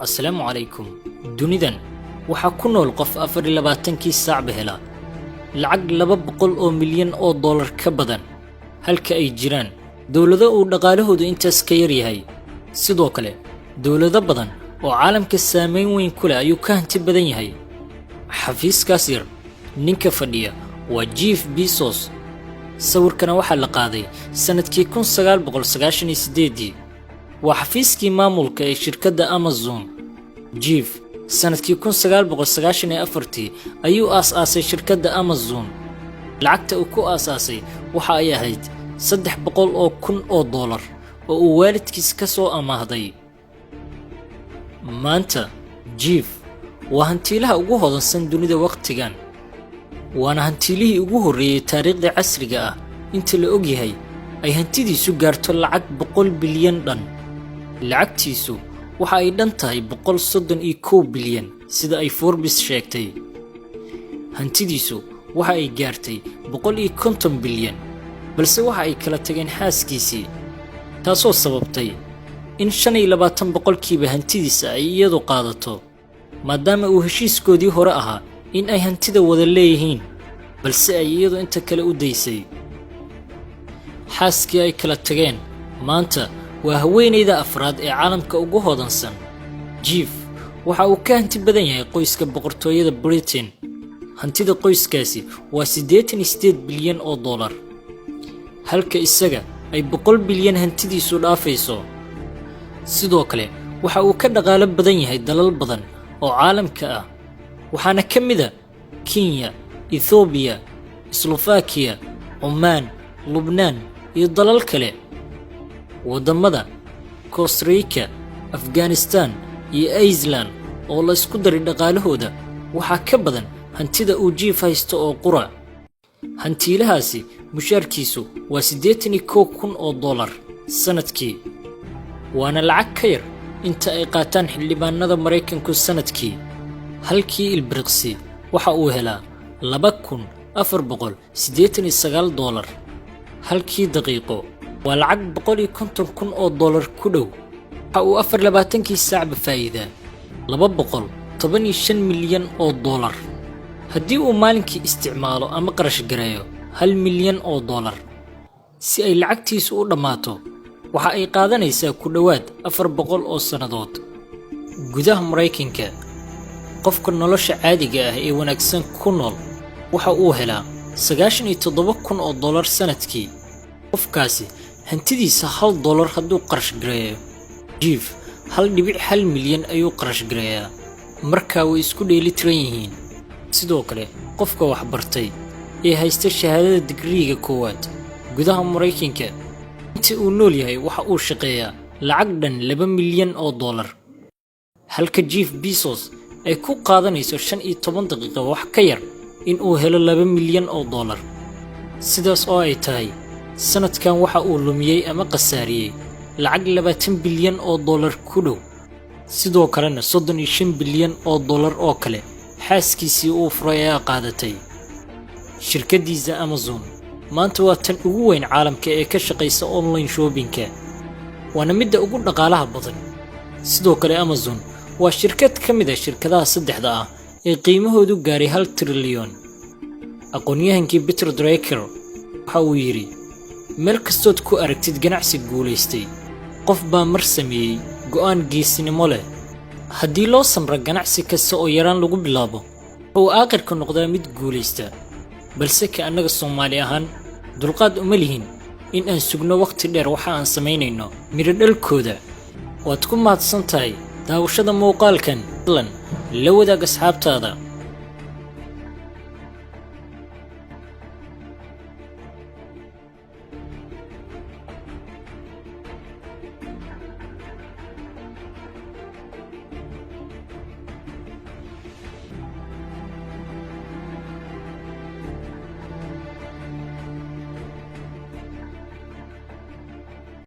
Asalaamu calaykum. Dunidan waxaa ku nool qof 24-kii saacba hela lacag $200 milyan ka badan, halka ay jiraan dowlado uu dhaqaalahoodu intaas ka yar yahay. Sidoo kale, dowlado badan oo caalamka saameyn weyn ku leh ayuu ka hanti badan yahay. Xafiiskaas yar ninka fadhiya waa Jeff Bezos. Sawirkana waxaa la qaaday sannadkii 1998-dii. Waa xafiiskii maamulka ee shirkadda Amazon. Jeff sannadkii 1994-tii ayuu aas-aasay shirkadda Amazon. Lacagta uu ku aas-aasay waxa ay ahayd $300,000 oo uu waalidkiis ka soo amaahday. Maanta Jeff waa hantiilaha ugu hodansan dunida wakhtigan, waana hantiilihii ugu horreeyey taariikhda casriga ah inta la og yahay ay hantidiisu gaarto lacag 100 bilyan dhan. Lacagtiisu waxa ay dhan tahay 131 bilyan, sida ay Forbes sheegtay. Hantidiisu waxa ay gaartay 150 bilyan, balse waxa ay kala tageen xaaskiisii, taasoo sababtay in 25% hantidiisa ay iyadu qaadato, maadaama uu heshiiskoodii hore ahaa in ay hantida wada leeyihiin, balse ay iyadu inta kale u daysay. Xaaskii ay kala tageen maanta waa haweenayda afraad ee caalamka ugu hodansan. Jeff waxa uu ka hanti badan yahay qoyska boqortooyada Britain. Hantida qoyskaasi waa $88 bilyan, halka isaga ay 100 bilyan hantidiisu dhaafayso. Sidoo kale, waxa uu ka dhaqaalo badan yahay dalal badan oo caalamka ah, waxaana ka mid ah Kenya, Ethoobiya, Slovakiya, Cumaan, Lubnaan iyo dalal kale. Waddamada Costa Rica, Afghanistan iyo Iceland oo la isku daray dhaqaalahooda waxaa ka badan hantida uu Jeff haysto oo qura. Hantiilahaasi mushaarkiisu waa $81,000 sannadkii, waana lacag ka yar inta ay qaataan xildhibaanada Maraykanku sannadkii. Halkii ilbiriqsi waxa uu helaa $2,489. Halkii daqiiqo waa lacag $150,000 ku dhow. Waxa uu 24-kii saacba faa'iidaa $215 milyan. Haddii uu maalinkii isticmaalo ama qarash gareeyo $1 milyan, si ay lacagtiisu u dhammaato waxa ay qaadanaysaa ku dhowaad 400 oo sannadood. Gudaha Maraykanka, qofka nolosha caadiga ah ee wanaagsan ku nool waxa uu helaa $97,000 sannadkii. Qofkaasi hantidiisa $1 hadduu qarash gareeyo, Jeff 1.1 milyan ayuu qarash gareeyaa. Markaa way isku dheeli tiran yihiin. Sidoo kale, qofka waxbartay ee haysta shahaadada digriiga koowaad gudaha Maraykanka inta uu nool yahay waxa uu shaqeeyaa lacag dhan $2 milyan, halka Jeff Bezos ay ku qaadanayso 15 daqiiqo wax ka yar in uu helo $2 milyan. Sidaas oo ay tahay, sannadkan waxa uu lumiyey ama khasaariyey lacag $20 bilyan ku dhow. Sidoo kalena $35 bilyan oo kale xaaskiisii uu furay ayaa qaadatay. Shirkaddiisa Amazon maanta waa tan ugu weyn caalamka ee ka shaqaysa online shoppingka, waana midda ugu dhaqaalaha badan. Sidoo kale, Amazon waa shirkad ka mid ah shirkadaha saddexda ah ee qiimahoodu gaaray 1 trilyon. Aqoon-yahankii Peter Drucker waxa uu yidhi: "Meel kastood ku aragtid ganacsi guulaystay, qof baa mar sameeyey go'aan geesinimo leh." Haddii loo samro, ganacsi kasta oo yaraan lagu bilaabo wuxuu aakhirka noqdaa mid guulaysta. Balse ka annaga Soomaali ahaan dulqaad uma lihin in aan sugno wakhti dheer waxa aan samaynayno midho dhalkooda. Waad ku mahadsan tahay daawashada muuqaalkan. La wadaag asxaabtaada.